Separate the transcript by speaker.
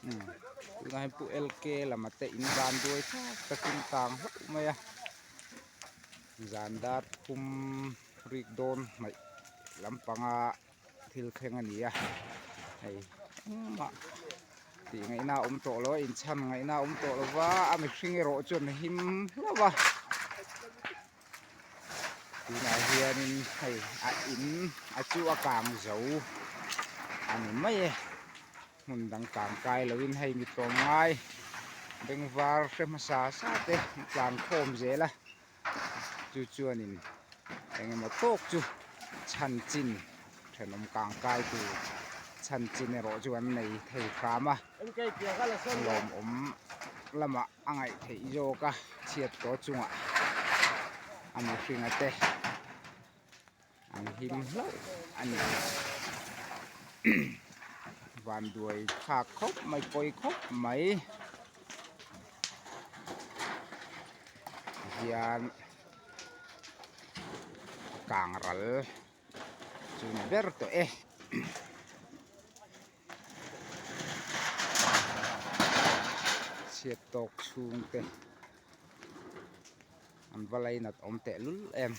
Speaker 1: Umm tunah hian pu LK lama te in van duai thlak takin kang hlauh mai a zan dar thum rik dawn hnaih lampanga thil thleng a ni a hei engmah tih ngaihna a awm tawh lo a inchhan ngaihna a awm tawh lo va a mihring erawh chuan a him hlauh a tunah hianin hei a in a chu a kang zo a ni mai e hmun dang kang kai loin hei mi tlawm ngai bengvar hre hmasa sa te an tlan khawm zel a. Chu chuanin engemaw tawk chu chhan chin thenawm kang kai tur chhan chin erawh chu an nei thei hram a, lawmawm lamah a ngaih theih zawk a chhiat tawh chungah a mihringa te an him hlauh a ni. Vanduai thlak khawp mai pawi khawp mai. Hian kang ral chu ni ber tawh e. Chhiat tawk chhung te an va lainat awm teh lul em.